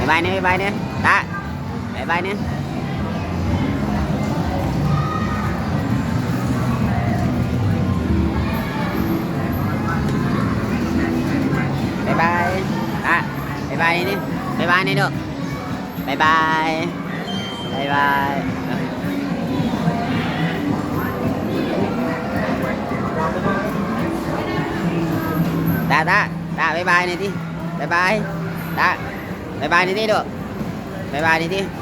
ບາຍແດ່ ບາຍແດ່ ຕາ ບາຍບາຍແດ່ ບາຍບາຍ ຕາ ບາຍບາຍແດ່ ບາຍບາຍແດ່ລູກ ບາຍບາຍ ບາຍບາຍ ຕາ ຕາ ຕາ ບາຍບາຍແດ່ຕິ ບາຍບາຍ ຕາ ບາຍບາຍແດ່ຕິລູກ ບາຍບາຍແດ່ຕິ.